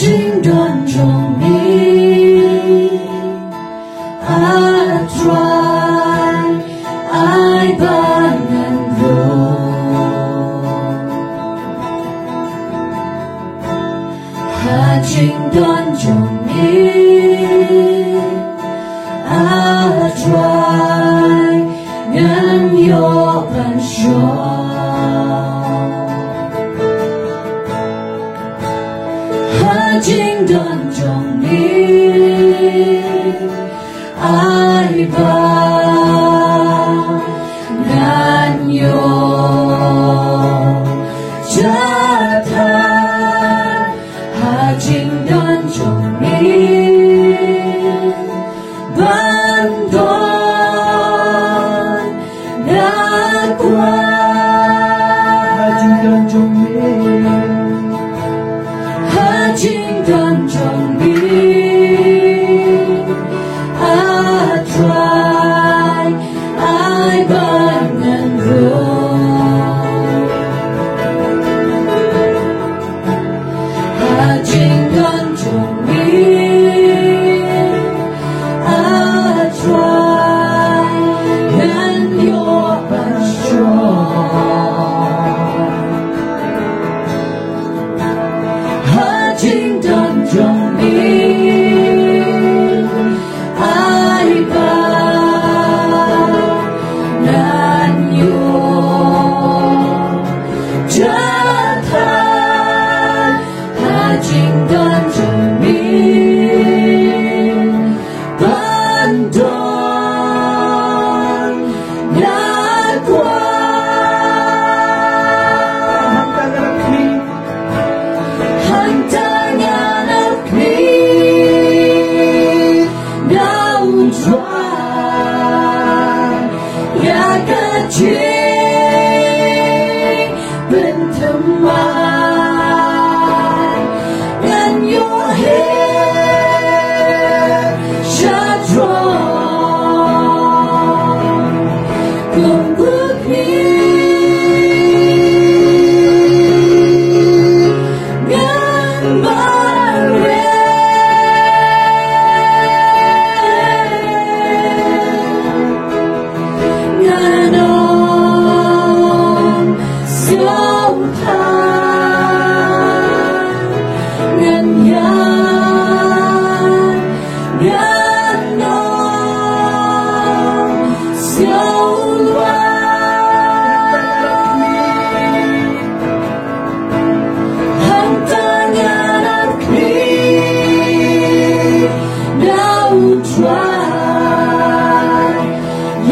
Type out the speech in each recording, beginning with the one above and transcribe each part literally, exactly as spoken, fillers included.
Jingdon jong me, A Trai, ai ba ngan rung. Ha jingdon jong me, A Trai, ngan ïoh ban shong. Ha jingdon jong me, ai ba ngan ïoh jathan. Ha jingdon jong me, ban don na kwai. Ha jingdon jong me, ha jingdon jong me, A Trai, ai ba ngan rung. Ha jingdon jong me, A Trai, ngan ïoh ban shong. Ha jingdon jong me, ai ba ngan ïoh jathan. Ha jingdon jong me, ban don na kwai. Hangta ngan ap khmih, hangta ngan ap khmih na U Trai ïa ka jingpynthymmai. Ngan ïoh hiar sha jrong kum u khmih, ngan mareh. Ngan ong sngewthuh, ngan ïaid, ngan ong sngewthuh. Hangta ngan ap khmih na U Trai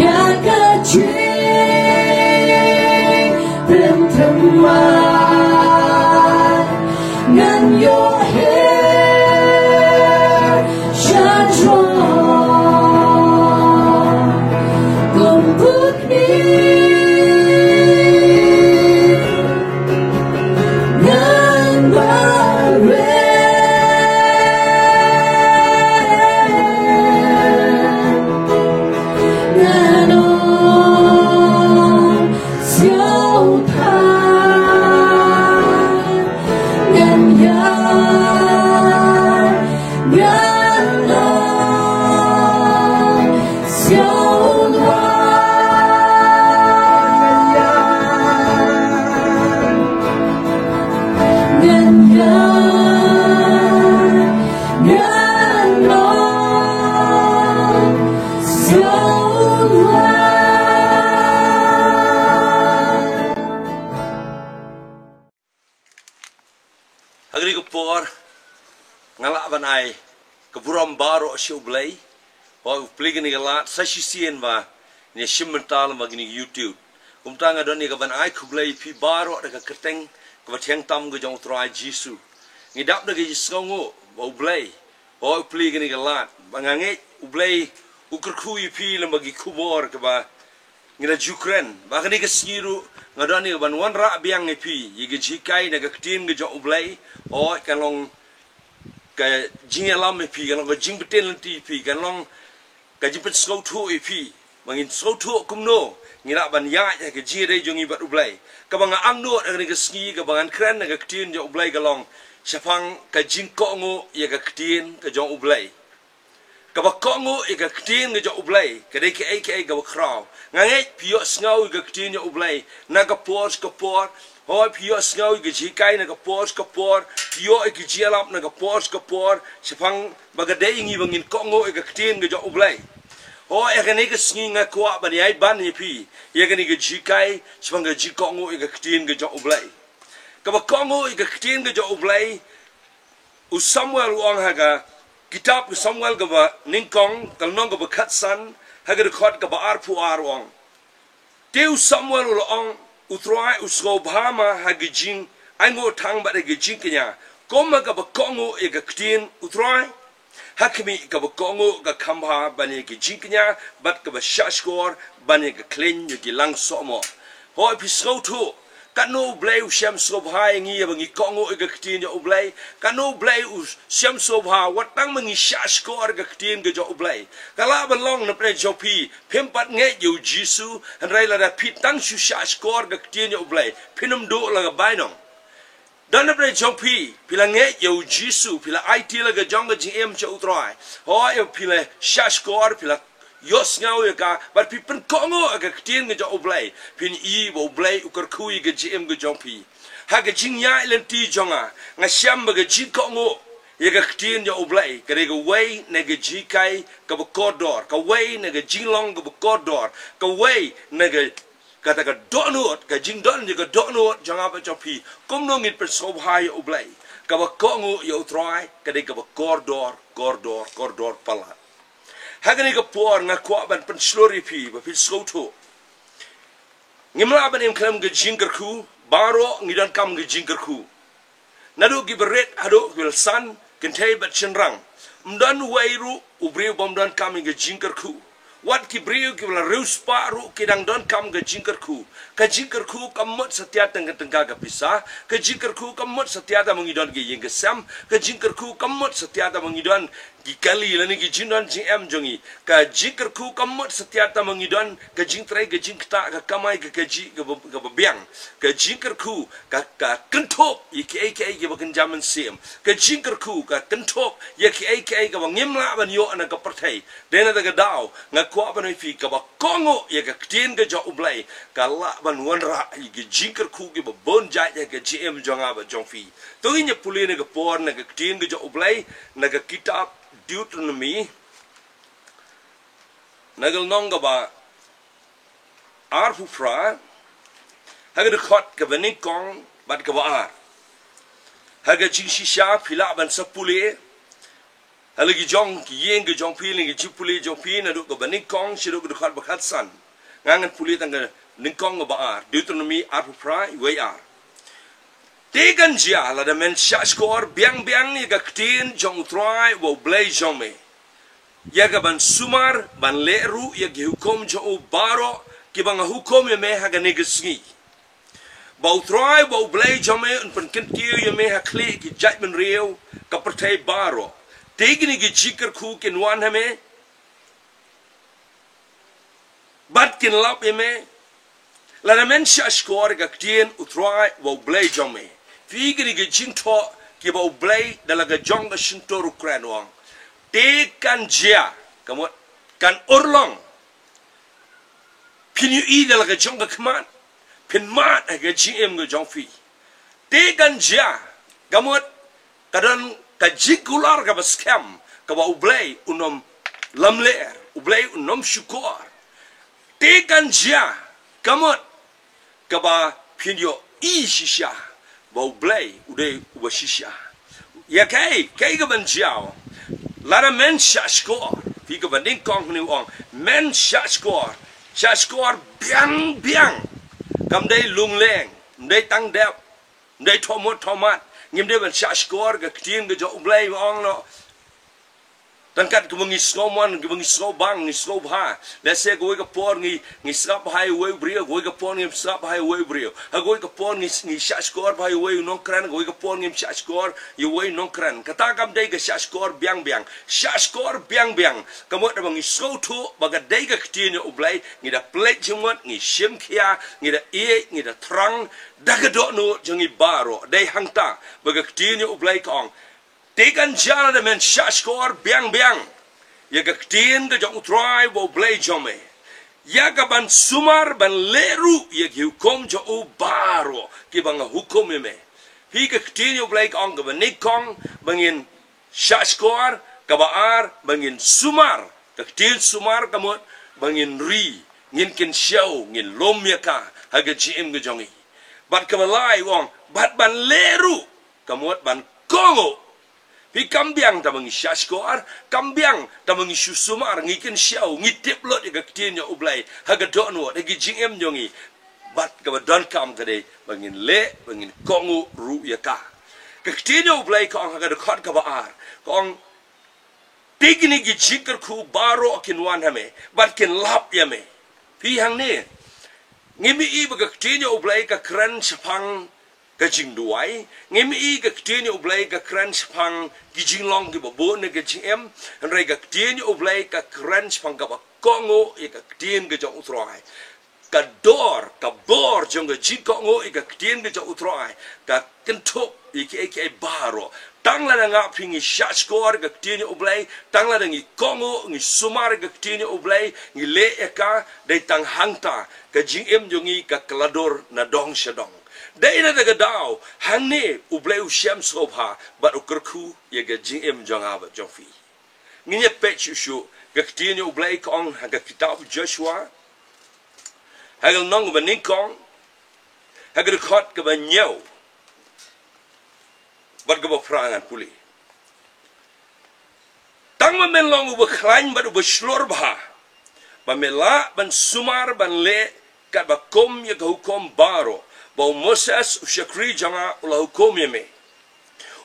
ïa ka jingpynthymmai. Ngan ïoh hiar sha jrong kum u khmih, ngan mareh. Ngan ong sngewthuh, ngan ïaid, ngan ong sngewthuh. Ngan ïaid, ngan ong sngewthuh. Ha kane ka por nga lah ban ai ka burom baroh sha U Blei, ba u plie kane ka lad sa shisien ba ngin ïa shim bynta lem bad kane ka YouTube. Kumta nga don ïa ka ban ai khublei ïa phi baroh da ka kyrteng kaba thiang tam ka jong U Trai Jisu. Ngi dap da ka jingsngewnguh ba U Blei, ba u plie kane ka lad, ba nga ngeit U Blei u kyrkhu ïa phi lem bad ki khubor kiba ngi la ju kren. Ba kane ka sngi ruh nga don ïa ka ban wanrah biang ïa phi ïa ka jinghikai na ka ktien ka jong U Blei. Hooid, kan long ka jingïalam ïa phi, kan long ka jingbtin lynti ïa phi, kan long ka jingpynsngewthuh ïa phi. Ba ngin sngewthuh kumno ngi lah ban ïaid ha ka jingïadei jong ngi bad U Blei. Kaba nga angnud ha kane ka sngi, kaba ngan kren na ka ktien jong U Blei ka long shaphang ka jingkohnguh ïa ka ktien ka jong U Blei. Kaba kohnguh ïa ka ktien ka jong U Blei ka dei kaei kaei kaba khraw. Nga ngeit phi ïohsngew ïa ka ktien jong U Blei na ka por sha ka por. Hooid, phi ïohsngew ïa ka jinghikai na ka por sha ka por. Phi ïoh ïa ka jingïalap na ka por sha ka por shaphang ba ka dei ïa ngi ba ngin kohnguh ïa ka ktien ka jong U Blei. Hooid, ïa kane ka sngi nga kwah ban ïai ban ïa phi ïa kane ka jinghikai shaphang ka jingkohnguh ïa ka ktien ka jong U Blei. Kaba kohnguh ïa ka ktien ka jong U Blei, u Samuel u ong ha ka kitab u Samuel kaba nyngkong, ka lynnong kaba khatsan, ha ka dkhot kaba arphew ar u ong: Te u Samuel u la ong, U Trai u sngewbha ma ha ka jingainguh thang bad ha ka jingkñia, kum ha kaba kohnguh ïa ka ktien U Trai? Ha khmih, kaba kohnguh ka kham bha ban ïa ka jingkñia, bad kaba shahshkor ban ïa ka khleiñ jong ki langsohmoh. Hooid, phi sngewthuh, katno U Blei u shem sngewbha ïa ngi ïa ba ngi kohnguh ïa ka ktien jong U Blei. Katno U Blei u shem sngewbha wat tang ba ngi shahshkor ïa ka ktien ka jong U Blei. Ka lah ban long na pdeng jong phi phim pat ngeit ïa U Jisu, hynrei lada phi tang shu shahshkor ïa ka ktien jong U Blei, phin ym duh la ka bainong. Don na pdeng jong phi, phi la ngeit ïa U Jisu, phi la aiti la ka jong ka jingim sha U Trai. Hooid, phi la shahshkor, phi la ïohsngew ïa ka, bad phi pynkohnguh ïa ka ktien ka jong U Blei, phin i ba U Blei u kyrkhu ïa ka jingim ka jong phi. Ha ka jingïaid lynti jong nga, nga shem ba ka jingkohnguh ïa ka ktien jong U Blei ka dei kawei na ka jinghikai kaba kordor, kawei na ka jinglong kaba kordor, kawei na ka kata ka dohnud, ka jingdon jong ka dohnud jong nga bad jong phi. Kumno ngin pynsngewbha ïa U Blei? Kaba kohnguh ïa U Trai ka dei kaba kordor, kordor, kordor palat. Ha kane ka por nga kwah ban pynshlur ïa phi ba phin sngewthuh. Ngim lah ban im khlem ka jingkyrkhu, baroh ngi donkam ka jingkyrkhu. Naduh kiba rit haduh kiba la san, kynthei bad shynrang, ym don uwei ruh u briew bym donkam ïa ka jingkyrkhu. Wat ki briew kiba la riewspah ruh ki dang donkam ka jingkyrkhu. Ka jingkyrkhu kam mut satia tang ka tyngka ka pisa. Ka jingkyrkhu kam mut satia tang ba ngi don ka ïing ka sem. Ka jingkyrkhu kam mut satia tang ba ngi don ki kali lane ki jingdon jingem jong ngi. Ka jingkyrkhu kam mut satia tang ba ngi don ka jingtrei, ka jingktah, ka kamai, ka kajih kaba, kaba biang. Ka jingkyrkhu ka, ka kynthup ïa kiei kiei kiba kynja mynsiem. Ka jingkyrkhu ka kynthup ïa kiei kiei kaba ngim lah ban ïoh na ka pyrthei. Dei na kata ka daw nga kwah ban ong ïa phi, kaba kohnguh ïa ka ktien ka jong U Blei ka lah ban wanrah ïa ka jingkyrkhu kiba bun jait ha ka jingim jong nga bad jong phi. To ngin ïa pule na ka por na ka ktien ka jong U Blei na ka kitab Deuteronomy, na ka lynnong kaba arphew phra, ha ka dkhot kaba nyngkong bad kaba ar. Ha ka jingshisha phi lah ban sa pule ha la ki jong ki ïing ki jong phi, la ki jingpule jong phi, naduh kaba nyngkong shaduh ka dkhot ba khatsan. Nga ngan pule tang ka nyngkong kaba ar, Deuteronomy arphew phra, wei ar. Te kan jia lada men shahshkor biang biang ïa ka ktien jong U Trai uba U Blei jong me, ïa ka ban sumar ban leh ruh ïa ki hukum jong u baroh kiba nga hukum ïa me ha kane ka sngi, ba U Trai uba U Blei jong me un pynkyntiew ïa me ha khlieh ki jaitbynriew ka pyrthei baroh. Te kine ki jingkyrkhu kin wan ha me bad kin lap ïa me lada men shahshkor ïa ka ktien U Trai uba U Blei jong me. Phi, kine ki jingthoh kiba U Blei da la ka jong ka shyntur u kren u ong. Te kan jia, ka mut kan urlong, phin ïohi da la ka jong ka khmat, phin mad ha ka jingim ka jong phi. Te kan jia, ka mut ka don ka jingkular kaba skhem kaba U Blei un ym lamler, U Blei un ym shukor. Te kan jia, ka mut kaba phin ïohi shisha ba U Blei u dei uba shisha. Ïa kaei, kaei kaban jia? Lada men shahshkor, phi, kaba nyngkong hangne u ong men shahshkor, shahshkor biang biang. Kam dei lungleng, ym dei tang dep, ym dei thohmut thohmat. Ngim dei ban shahshkor ka ktien ka jong U Blei ba ong noh Ryngkat kaba ngi sngewmon, kaba ngi sngewbang, ngi sngewbha. Lehse kawei ka por ngi, ngi sngap bha ïa uwei u briew, kawei ka por ngim sngap bha ïa uwei u briew. Ha kawei ka por ngi, ngi shahshkor bha ïa uwei u nongkren, kawei ka por ngim shahshkor ïa uwei u nongkren. Kata kam dei ka shahshkor biang biang. Shahshkor biang biang. Ka mut ba ngi sngewthuh ba ka dei ka ktien ïa U Blei, ngi da pynleit jingmut, ngi shim khia, ngi da ïeit, ngi da thrang da ka dohnud jong ngi baroh. Dei hangta ba ka ktien ïa U Blei ka ong. Te kan jia lada men shahshkor biang biang ïa ka ktien ka jong U Trai ba U Blei jong me, ïa ka ban sumar ban leh ruh ïa ki hukum jong u baroh kiba nga hukum ïa me. Phi, ka ktien ïa U Blei ka ong, kaba nyngkong ba ngin shahshkor, kaba ar ba ngin sumar. Ka ktien sumar ka mut ba ngin ri, ngin kynshew, ngin lum ïa ka ha ka jingim ka jong ngi. Bad kaba lai u ong, bad ban leh ruh, ka mut ban kohnguh. Phi, kam biang tang ba ngi shahshkor, kam biang tang ba ngi shu sumar, ngi kynshew, ngi tip lut ïa ka ktien ïa U Blei ha ka dohnud, ha ka jingim jong ngi. Bad kaba donkam ka dei ba ngin leh, ba ngin kohnguh ruh ïa ka. Ka ktien ïa U Blei ka ong ha ka dkhot kaba ar, ka ong, te kine ki jingkyrkhu baroh kin wan ha me bad kin lap ïa me. Phi, hangne ngim i ba ka ktien ïa U Blei ka kren shaphang ka jingduwai. Ngim i ka ktien ïa U Blei ka kren shaphang ki jinglong kiba bun ha ka jingim. Hynrei ka ktien ïa U Blei ka kren shaphang kaba kohnguh ïa ka ktien ka jong U Trai. Ka dor, ka bor jong ka jingkohnguh ïa ka ktien ka jong U Trai ka kynthup ïa kiei kiei baroh. Tang lada nga phi ngi shahshkor ïa ka ktien ïa U Blei, tang lada ngi kohnguh, ngi sumar ïa ka ktien ïa U Blei, ngi leh ïa ka, dei tang hangta ka jingim jong ngi ka kylla dur na dong sha dong. Dei na kata ka daw hangne U Blei u shem sngewbha bad u kyrkhu ïa ka jingim jong nga bad jong phi. Ngin ïa peit shuh shuh, ka ktien ïa U Blei ka ong ha ka kitab Joshua, ha ka lynnong ba nyngkong, ha ka dkhot kaba hynñiew bad kaba phra, ngan pule. Tang ba men long uba khlaiñ bad uba shlur bha, ba me lah ban sumar ban leh katba kum ïa ka hukum baroh ba u Moses u shakri jong nga u la hukum ïa me.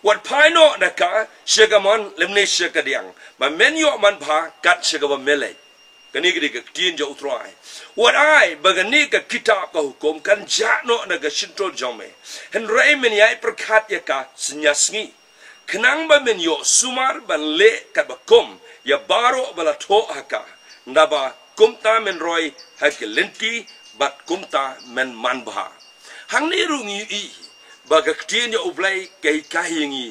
Wat phai noh da ka sha ka mon lymne sha ka diang, ba men ïoh manbha kat sha kaba me leit. Kane ka dei ka ktien jong U Trai. Wat ai ba kane ka kitab ka hukum kan jah noh na ka shyntur jong me, hynrei men ïai pyrkhat ïa ka synñia sngi, khnang ba men ïoh sumar ban leh katba kum ïa baroh ba la thoh ha ka. Naba kumta men roi ha ki lynti bad kumta men manbha. Hangne ruh ngi ïohi ba ka ktien ïa U Blei ka hikai ïa ngi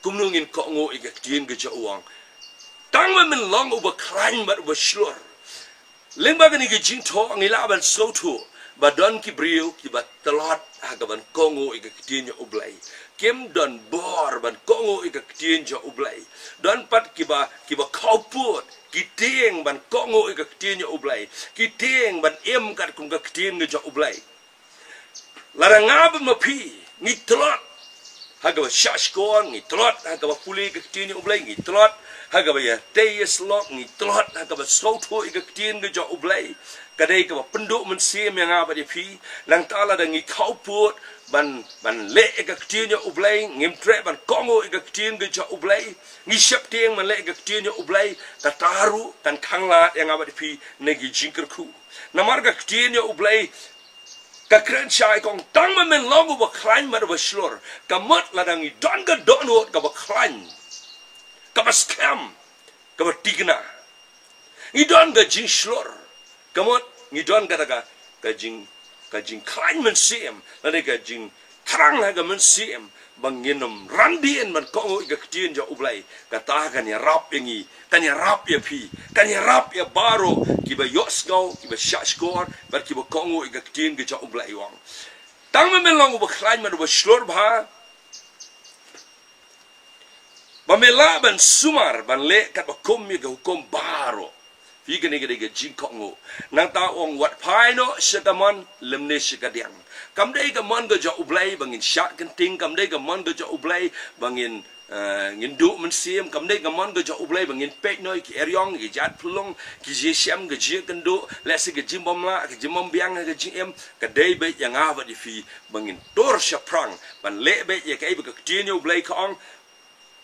kumno ngin kohnguh ïa ka ktien ka jong u. Tang ba men long uba khlaiñ bad uba shlur, lyngba kane ka jingthoh ngi lah ban sngewthuh ba don ki briew kiba tlot ha kaban kohnguh ïa ka ktien jong U Blei. Kim don bor ban kohnguh ïa ka ktien jong U Blei. Don pat kiba, kiba khawpud, ki tieng ban kohnguh ïa ka ktien jong U Blei, ki tieng ban im katkum ka ktien ka jong U Blei. Lada nga bad ma phi ngi tlot ha kaba shahshkor, ngi tlot ha kaba pule ka ktien jong U Blei, ngi tlot ha kaba ïatei ïasyllok, ngi tlot ha kaba sngewthuh ïa ka ktien ka jong U Blei, ka dei kaba pynduh mynsiem ïa nga bad ïa phi. Nangta lada ngi khawpud ban, ban leh ïa ka ktien jong U Blei, ngim treh ban kohnguh ïa ka ktien ka jong U Blei, ngi sheptieng ban leh ïa ka ktien jong U Blei, kata ruh kan khanglad ïa nga bad ïa phi na ki jingkyrkhu. Namar ka ktien jong U Blei ka kren shai, ka ong, tang ba men long uba khlaiñ bad uba shlur. Ka mut lada ngi don ka dohnud kaba khlaiñ, kaba skhem, kaba thikna, ngi don ka jingshlur, ka mut ngi don kata ka, ka jing, ka jingkhlaiñ mynsiem lane ka jingthrang ha ka mynsiem, ba ngin ym ran dien ban kohnguh ïa ka ktien jong U Blei. Kata kan ïarap ïa ngi, kan ïarap ïa phi, kan ïarap ïa baroh kiba ïohsngew, kiba shahshkor bad kiba kohnguh ïa ka ktien ka jong U Blei. Ong, tang ba men long uba khlaiñ bad uba shlur bha, ba me lah ban sumar ban leh katba kum ïa ka hukum baroh. Phi, kane ka dei ka jingkohnguh. Nangta u ong, wat phai noh sha ka mon lymne sha ka diang. Kam dei ka mon ka jong U Blei ba ngin shah kynting, kam dei ka mon ka jong U Blei ba ngin, eh, ngin duh mynsiem, kam dei ka mon ka jong U Blei ba ngin peit noh ïa ki eriong, ki jait phyllung, ki jingshem, ki jingkynduh, lehse ki jingbymlah, ki jingbymbiang ha ka jingim. Ka dei beit ïa nga bad ïa phi ba ngin tur shaphrang ban leh beit ïa kaei ba ka ktien jong U Blei ka ong.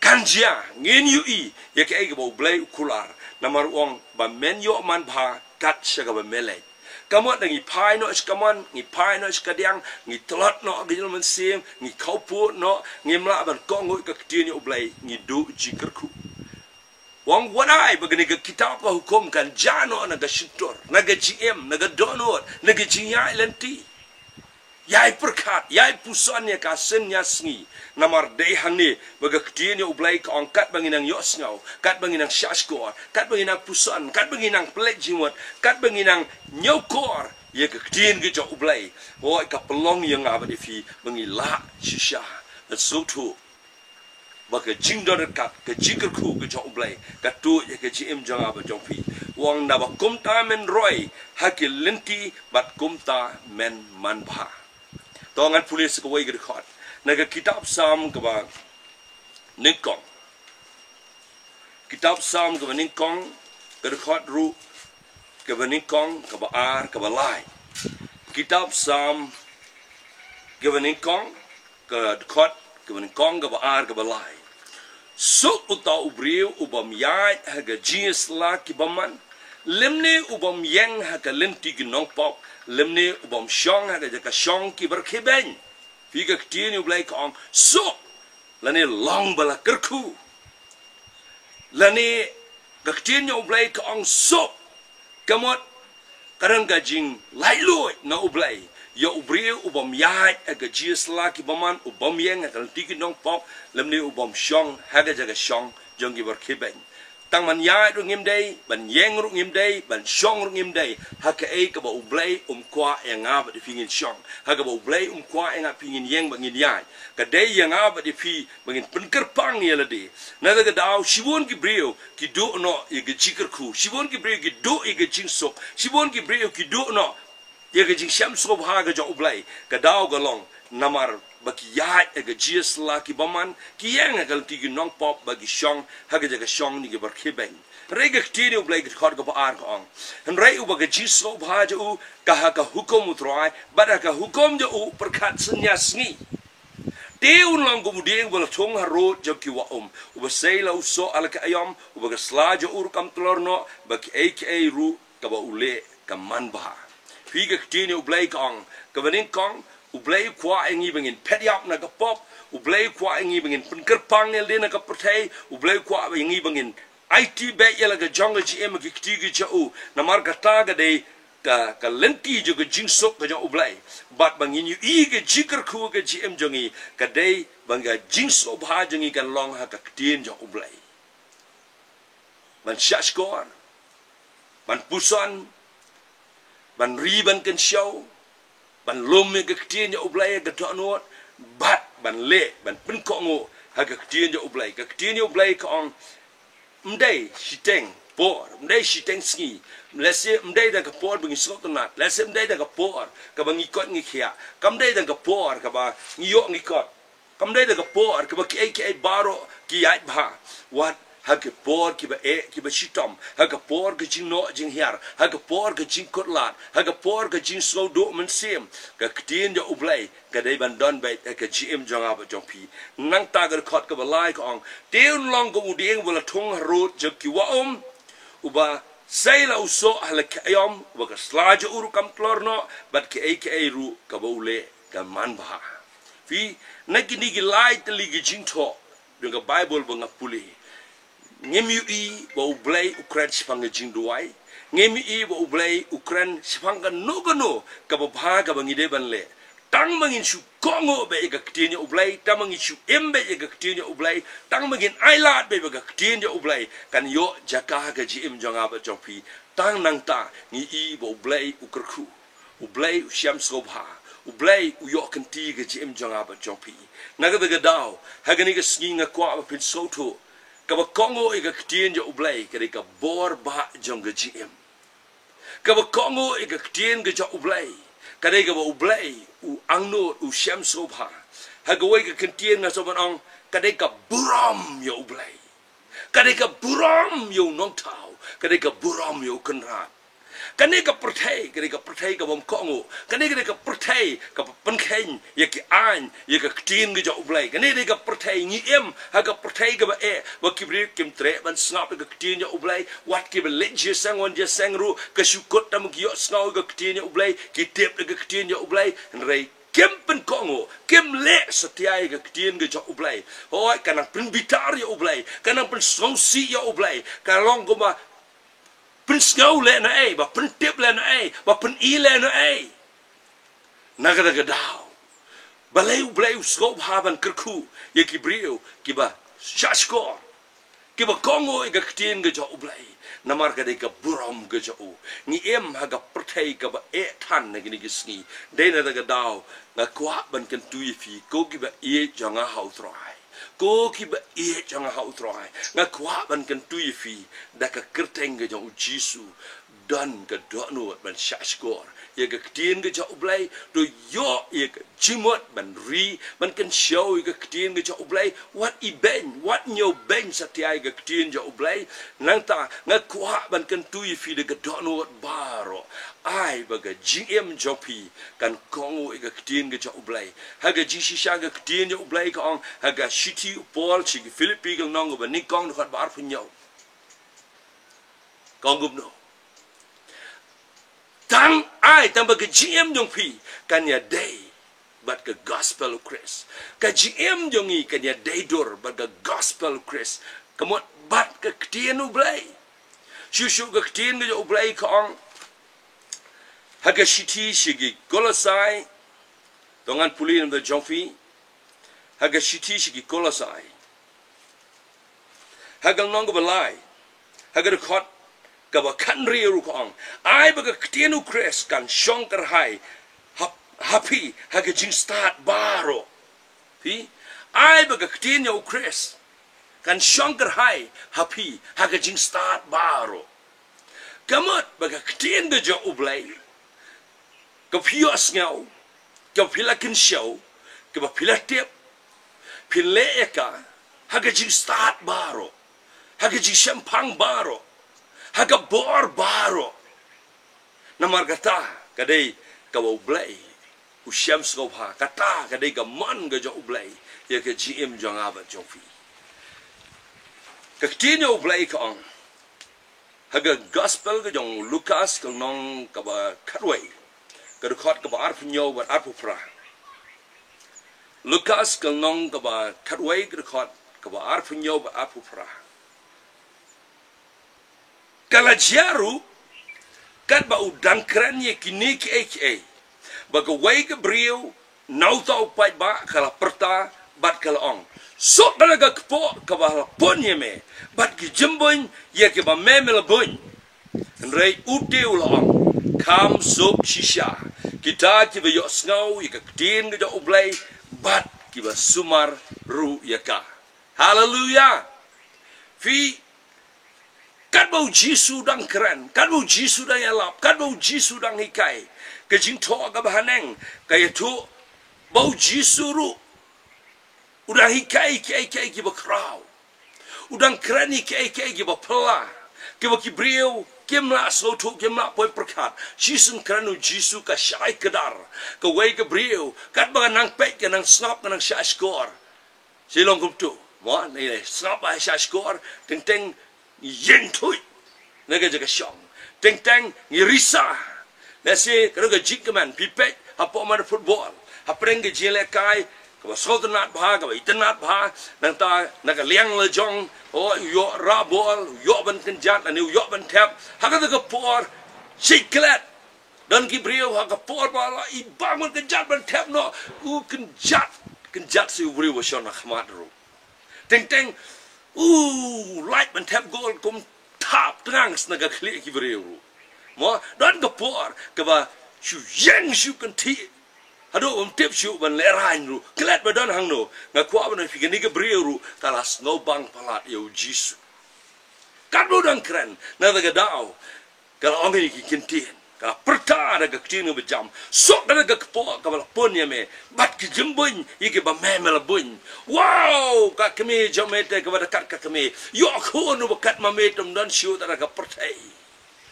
Kan jia, ngin ïohi ïa kaei kaba U Blei u kular. Namar u ong ba men ïoh manbha kat sha kaba me leit. Ka mut ngi phai noh sha kamon, ngi phai noh sha kadiang, ngi tlot noh ha ka jingïaseng, ngi khawpud noh, ngim lah ban kohnguh ïa ka ktien ïa U Blei, ngi duh jingkyrkhu. U ong wat ai ba kane ka kitab ka hukum kan jia noh na ka shyntur, na ka jingim, na ka dohnud, na ka jingïaid lynti. Ïai pyrkhat, ïai puson ïa ka synñia sngi. Namar dei hangne ba ka ktien ïa U Blei ka ong, katba ngi nang ïohsngew, katba ngi nang shahshkor, katba ngi nang puson, katba ngi nang pynleit jingmut, katba ngi nang ñiewkor ïa ka ktien ka jong U Blei, hooid, ka pynlong ïa nga bad ïa phi ba ngi lah shisha ban sngewthuh ba ka jingdon ryngkat, ka jingkyrkhu ka jong U Blei ka tuid ïa ka jingim jong nga bad jong phi. U ong, naba kumta men roi ha ki lynti bad kumta men manbha. To ngan pule sa kawei ka dkhot na ka kitab Salm kaba nyngkong. Kitab Salm kaba nyngkong, ka dkhot ruh kaba nyngkong, kaba ar, kaba lai. Kitab Salm kaba nyngkong, ka dkhot kaba nyngkong, kaba ar, kaba lai. Suk uta u briew u bym ïaid ha ka jingïasylla ki bymman, lymne u bym ïeng ha ka lynti ki nongpop, lymne u bym shong ha ka jaka shong ki byrkhiew beiñ. Phi, ka ktien U Blei ka ong suk, lane long ba la kyrkhu. Lane ka ktien U Blei ka ong suk, ka mut ka don ka jinglaitluid na U Blei ïa u briew u bym ïaid ha ka jingïasylla ki bymman, u bym ïeng ha ka lynti ki nongpop, lymne u bym shong ha ka jaka shong jong ki byrkhiew beiñ. Tang ban ïaid ruh ngim dei, ban ïeng ruh ngim dei, ban shong ruh ngim dei ha kaei kaba U Blei um kwah ïa nga bad ïa phi ngin shong, ha kaba U Blei um kwah ïa nga bad phi ngin ïeng bad ngin ïaid. Ka dei ïa nga bad ïa phi ba ngin pynkyrpang ïa lade. Na kata ka daw shibun ki briew ki duh noh ïa ka jingkyrkhu, shibun ki briew ki duh ïa ka jingsuk, shibun ki briew ki duh noh ïa ka jingshem sngewbha ka jong U Blei. Ka daw ka long namar ba ki ïaid ha ka jingïasylla ki bymman, ki ïeng ha ka lynti ki nongpop, ba ki shong ha ka jaka shong jong ki byrkhiew beiñ. Hynrei ka ktien U Blei ka dkhot kaba ar ka ong, hynrei uba ka jingsngewbha jong u ka ha ka hukum U Trai, bad ha ka hukum jong u pyrkhat synñia sngi. Te un long kum u dieng ba la thung harud jong ki wah um, uba sei la u soh ha la ka aïom, uba ka sla jong u ruh kam tlor noh, bad kiei kiei ruh kaba u leh ka manbha. Phi, ka ktien U Blei ka ong, kaba nyngkong, U Blei u kwah ïa ngi ba ngin phet ïap na ka pop, U Blei u kwah ïa ngi ba ngin pynkyrpang ïa lade na ka pyrthei, U Blei u kwah ïa ngi ba ngin aiti beit ïa la ka jong ka jingim ha ki kti ki jong u. Namar kata ka dei ka, ka lynti jong ka jingsuk ka jong U Blei. Bad ba ngin ïohi ka jingkyrkhu ka jingim jong ngi, ka dei ba ka jingsngewbha jong ngi kan long ha ka ktien jong U Blei. Ban shahshkor, ban puson, ban ri ban kynshew, ban lum ïa ka ktien jong U Blei ha ka dohnud, bad ban leh, ban pynkohnguh ha ka ktien jong U Blei. Ka ktien U Blei ka ong, ym dei shiteng por, ym dei shiteng sngi, lehse ym dei da ka por ba ngi sngewtynnat, lehse ym dei da ka por kaba ngi koit ngi khiah, kam dei da ka por kaba ngi ïoh ngi kot. Kam dei da ka por kaba kiei kiei baroh ki ïaid bha. Wat ha ki por kiba eh kiba shitom, ha ka por ka jingnoh jinghiar, ha ka por ka jingkut lad, ha ka por ka jingsngewduh mynsiem, ka ktien jong U Blei ka dei ban don beit ha ka jingim jong nga bad jong phi. Nangta ka dkhot kaba lai ka ong, te un long kum u dieng ba la thung harud jong ki wah um, uba sei la u soh ha la ka aïom, uba ka sla jong u ruh kam tlor noh, bad kiei kiei ruh kaba u leh ka manbha. Phi, na kine ki lai tylli ki jingthoh jong ka Baibl ba nga pule, ngim ïohi ba U Blei u kren shaphang ka jingduwai, ngim ïohi ba U Blei u kren shaphang kano kano kaba bha kaba ngi dei ban leh. Tang ba ngin shu kohnguh beit ïa ka ktien jong U Blei, tang ba ngin shu im beit ïa ka ktien jong U Blei, tang ba ngin ailad beit ïa ka ktien jong U Blei, kan ïoh jaka ha ka jingim jong nga bad jong phi. Tang nangta ngi i ba U Blei u kyrkhu, U Blei u shem sngewbha, U Blei u ïoh kynti ka jingim jong nga bad jong phi. Na kata ka daw, ha kane ka sngi nga kwah ba phin sngewthuh, kaba kohnguh ïa ka ktien jong U Blei ka dei ka bor bah jong ka jingim. Kaba kohnguh ïa ka ktien ka jong U Blei ka dei kaba U Blei u angnud, u shem sngewbha. Ha kawei ka ktien nga sa ban ong, ka dei ka burom ïa U Blei. Ka dei ka burom ïa U Nongthaw, ka dei ka burom ïa U Kynrad. Kane ka pyrthei, kane ka pyrthei ka bym kohnguh. Kane, kane ka pyrthei ka pynkheiñ ïa ki aiñ, ïa ka ktien ka jong U Blei. Kane, kane ka pyrthei ngi im ha ka pyrthei kaba eh, ba ki briew kim treh ban sngap ïa ka ktien jong U Blei. Wat kiba leit jingïaseng wan jingïaseng ruh, ka shu kut tang ba ki ïohsngew ïa ka ktien jong U Blei, ki tip ïa ka ktien jong U Blei. Hynrei kim pynkohnguh, kim leh satia ïa ka ktien ka jong U Blei. Hooid, ka nang pynbitar ïa U Blei, ka nang pynsngewsih ïa U Blei. Ka long kumba pynsngew lehnoh ei, ba pyntip lehnoh ei, ba pyni lehnoh ei. Na kata ka daw, balei U Blei u sngewbha ban kyrkhu ïa ki briew kiba shahshkor, kiba kohnguh ïa ka ktien ka jong U Blei? Namar ka dei ka burom ka jong u. Ngi im ha ka pyrthei kaba eh than na kine ki sngi. Dei na kata ka daw nga kwah ban kyntu ïa phi, ko kiba ïeit jong nga ha U Trai, ko kiba ïeit jong nga ha U Trai, nga kwah ban kyntu ïa phi da ka kyrteng ka jong U Jisu. Don ka dohnud ban shahshkor ïa ka ktien ka jong U Blei, to ïoh ïa ka jingmut ban ri, ban kynshew ïa ka ktien ka jong U Blei. Wat ibeiñ, wat ñiewbeiñ satia ïa ka ktien jong U Blei. Nangta nga kwah ban kyntu ïa phi da ka dohnud baroh, ai ba ka jingim jong phi kan kohnguh ïa ka ktien ka jong U Blei. Ha ka jingshisha ka ktien jong U Blei ka ong ha ka shithi u Paul sha ki Philippi ka lynnong kaba nyngkong, dkhot ba arphew hynñiew. Ka ong kumno? Tang ai, tang ba ka jingim jong phi kan ïadei bad ka gospel u Khrist. Ka jingim jong ngi kan ïadei dur bad ka gospel u Khrist. Ka mut bad ka ktien U Blei. Shuh shuh ka ktien ka jong U Blei ka ong ha ka shithi sha ki Kolosai. To ngan pule na ka bynta jong phi. Ha ka shithi sha ki Kolosai, ha ka lynnong kaba lai, ha ka dkhot kaba khathynriew ruh ka ong, ai ba ka ktien u Khrist kan shong kyrhai ha, ha phi ha ka jingstad baroh. Phi, ai ba ka ktien jong u Khrist kan shong kyrhai ha phi ha ka jingstad baroh. Ka mut ba ka ktien ka jong U Blei, ka phi ïohsngew, ka phi la kynshew, kaba phi la tip, phi leh ïa ka ha ka jingstad baroh, ha ka jingshemphang baroh, ha ka bor baroh. Namar kata ka dei kaba U Blei u shem sngewbha, kata ka dei ka mon ka jong U Blei ïa ka jingim jong nga bad jong phi. Ka ktien jong U Blei ka ong ha ka gospel ka jong u Lukas ka lynnong kaba khatwei, ka dkhot kaba arphew hynñiew bad arphew phra. Lukas ka lynnong kaba khatwei, ka dkhot kaba arphew hynñiew bad arphew phra. Ka la jia ruh katba u dang kren ïa kine kiei kiei, ba kawei ka briew na uta u paidbah ka la pyrta bad ka la ong, suk da ka kpoh kaba la pun ïa me bad ki jymbuiñ ïa kiba me me la buiñ. Hynrei u te u la ong, kham suk shisha kita kiba ïohsngew ïa ka ktien ka jong U Blei bad kiba sumar ruh ïa ka. Haleluya. Phi, katba u Jisu dang kren, katba u Jisu dang ïalap, katba u Jisu dang hikai, ka jingthoh kaba haneng ka ïathuh ba u Jisu ruh u dang hikai kiei kiei kiba khraw. U dang kren ïa kiei kiei kiba phylla, kiba ki briew kim lah sngewthuh, kim lah poi pyrkhat. Shisien kren u Jisu ka shai kdar. Kawei ka briew katba ka nang peit, ka nang sngap, ka nang shahshkor. Shi long kumto, mo, ngi sngap ba shahshkor, teng teng ngi ïeng thuit na ka jaka shong. Teng teng ngi risa. Lehse ka dei ka jingkmen, phi peit hapoh madan football, hapdeng ka jingïalehkai kaba sngewtynnat bha, kaba itynnat bha, nangta na ka liang la jong, oh, u ïoh rah bol, u ïoh ban kynjat lane u ïoh ban thep. Ha kata ka por, shi klet, don ki briew ha ka por ba la i bang ban kynjat ban thep noh, u kynjat, kynjat shi u briew ba shon ha khmat ruh. Teng teng u lait ban thep gol, kum thap tngang sha ka khlieh ki briew ruh. Mo, don ka por kaba shu ïeng shu kynthih haduh bym tip shuh ban lehraiñ ruh. Klet ba don hangno, nga kwah ban ong ïa phi, kane ka briew ruh ka la sngewbang palat ïa u Jisu. Katba u dang kren, na kata ka daw ka la ong ïa ki kyntien, ka la pyrta da ka ktien kaba jam, suk da ka kpoh kaba la pun ïa me bad ki jymbuiñ ïa kiba me me la buiñ. Wow, ka kmie jong me te kaba da kat ka kmie, ïoh khun uba kat ma me, ym don shuh da ka pyrthei.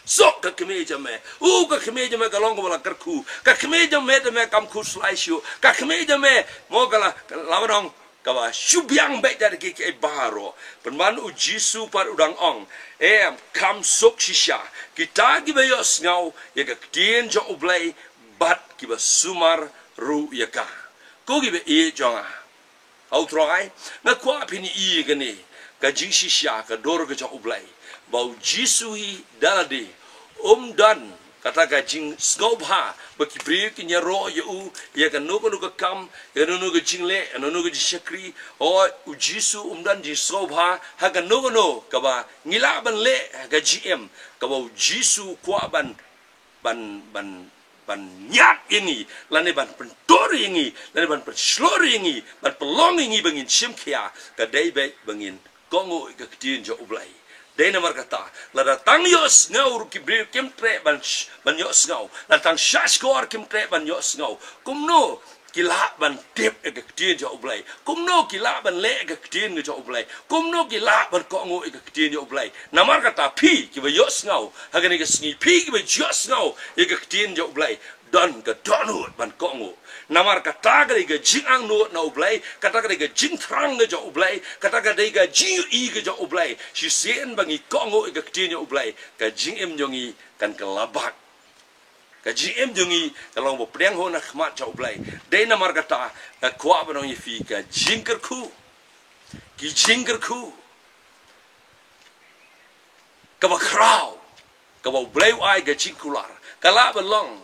Suk ka kmie jong me. U ka kmie jong me ka long kaba la kyrkhu. Ka kmie jong me te me kam khuslai shuh. Ka kmie jong me mo ka la, ka la ban ong kaba shu biang beit da ki, ki baroh. Pynban u Jisu pat u dang ong, em, kham suk shisha kita kiba ïohsngew ïa ka ktien jong U Blei bad kiba sumar ruh ïa ka. Ko kiba ïeit jong nga ha U Trai, nga kwah phin ïohi ïa kane ka jingshisha, ka dur ka jong U Blei, ba u Jisu hi da lade um don kata ka jingsngewbha ba ki briew kin ïaroh ïa u ïa kano kano ka kam, ïa kano kano ka jingleh, ïa kano kano ka jingshakri. Hooid, u Jisu um don jingsngewbha ha kano kano kaba ngi lah ban leh ha ka jingim, kaba u Jisu u kwah ban, ban, ban, ban ñiad ïa ngi, lane ban pyntur ïa ngi, lane ban pynshlur ïa ngi, ban pynlong ïa ngi ba ngin shim khia, ka dei beit ba ngin kohnguh ïa ka ktien jong U Blei. Dei namar kata, lada tang ïohsngew ruh ki briew kim treh ban sh-, ban ïohsngew, lada tang shahshkor kim treh ban ïohsngew, kumno ki lah ban tip ïa ka ktien jong U Blei? Kumno ki lah ban leh ïa ka ktien ka jong U Blei? Kumno ki lah ban kohnguh ïa ka ktien jong U Blei? Namar kata, phi kiba ïohsngew ha kane ka sngi, phi kiba ïohsngew ïa ka ktien jong U Blei, don ka dohnud ban kohnguh. Namar kata ka dei ka jingangnud na U Blei, kata ka dei ka jingthrang ka jong U Blei, kata ka dei ka jingïohi ka jong U Blei. Shisien ba ngi kohnguh ïa ka ktien jong U Blei, ka jingim jong ngi kan kylla bak. Ka jingim jong ngi ka long ba pdiang hun ha khmat jong U Blei. Dei namar kata nga kwah ban ong ïa phi, ka jingkyrkhu, ki jingkyrkhu kaba khraw, kaba U Blei u ai ka jingkular, ka lah ban long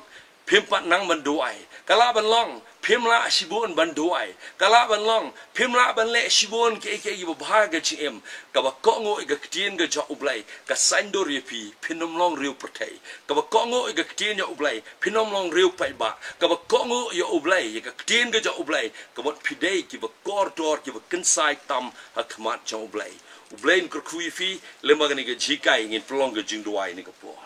phim pat nang ban duwai, ka lah ban long phim lah shibun ban duwai, ka lah ban long phim lah ban leh shibun kiei kiei kiba bha ha ka jingim. Kaba kohnguh ïa ka ktien ka jong U Blei ka saiñdur ïa phi, phin ym long riew pyrthei. Kaba kohnguh ïa ka ktien jong U Blei, phin ym long riew paidbah. Kaba kohnguh ïa U Blei, ïa ka ktien ka jong U Blei, ka mut phi dei kiba kordor, kiba kynsai tam ha khmat jong U Blei. U Blei un kyrkhu ïa phi. Lem bad kane ka jinghikai ngin pynlong ka jingduwai ha kane ka por.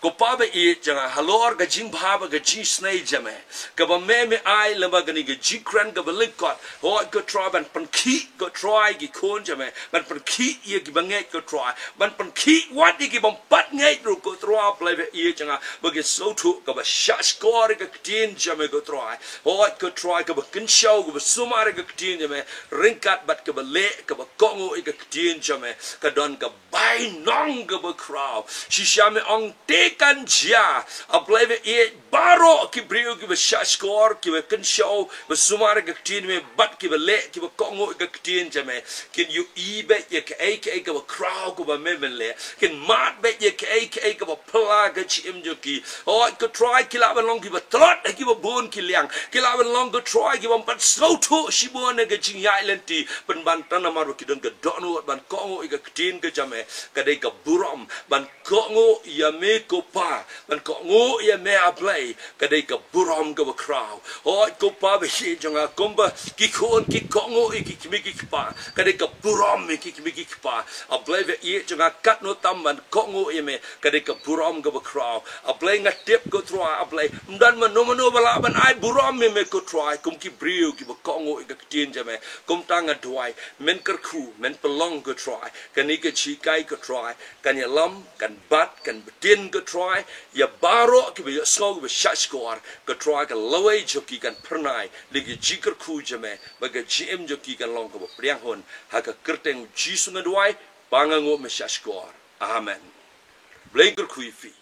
Ko Pa ba ïeit jong nga, halor ka jingbha bad ka jingisynei jong me, kaba me me ai lem bad kane ka jingkren kaba lyngkot. Hooid ko Trai, ban pynkhih ko Trai ki khun jong me, ban pynkhih ïa kiba ngeit ko Trai, ban pynkhih wat ïa ki bym pat ngeit ruh ko Trai, U Blei ba ïeit jong nga, ba kin sngewthuh kaba shahshkor ïa ka ktien jong me ko Trai. Hooid ko Trai, kaba kynshew, kaba sumar ïa ka ktien jong me, ryngkat bad kaba leh, kaba kohnguh ïa ka ktien jong me, ka don ka bainong kaba khraw. Shisha me ong te kan jia. A Blei ba ïeit, baroh ki briew kiba shahshkor, kiba kynshew, ba sumar ïa ka ktien me, bad kiba leh, kiba kohnguh ïa ka ktien jong me, kin ïohi beit ïa kaei kaei kaba khraw kaba me men leh. Kin mad beit ïa kaei kaei kaba phylla ha ka jingim jong ki. Hooid ko Trai, ki lah ban long kiba tlot ha kiba bun ki liang. Ki lah ban long ko Trai kiba ym pat sngewthuh shibun ha ka jingïaid lynti. Pynban tang namar ba ki don ka dohnud ban kohnguh ïa ka ktien ka jong me, ka dei ka burom ban kohnguh ïa me ko Pa, ban kohnguh ïa me A Blei, ka dei ka burom kaba khraw. Hooid ko Pa ba ïeit jong nga, kumba ki khun ki kohnguh ïa ki kmie ki kpa, ka dei ka burom ïa ki kmie ki kpa. A Blei ba ïeit jong nga, katno tam ban kohnguh ïa me, ka dei ka burom kaba khraw. A Blei nga tip ko Trai, A Blei ym don mano mano ba lah ban ai burom ïa me ko Trai, kum ki briew kiba kohnguh ïa ka ktien jong me. Kumta nga duwai, men kyrkhu, men pynlong ko Trai, kane ka jinghikai ko Trai kan ïalam, kan bat, kan btin ko Trai ïa baroh kiba ïohsngew, kiba shahshkor ko Trai. Ka lawei jong ki kan phyrnai da ka jingkyrkhu jong me, bad ka jingim jong ki kan long kaba pdiang hun. Ha ka kyrteng U Jisu nga duwai, Pa nga nguh, me shahshkor. Amen. Blei kyrkhu ïa phi.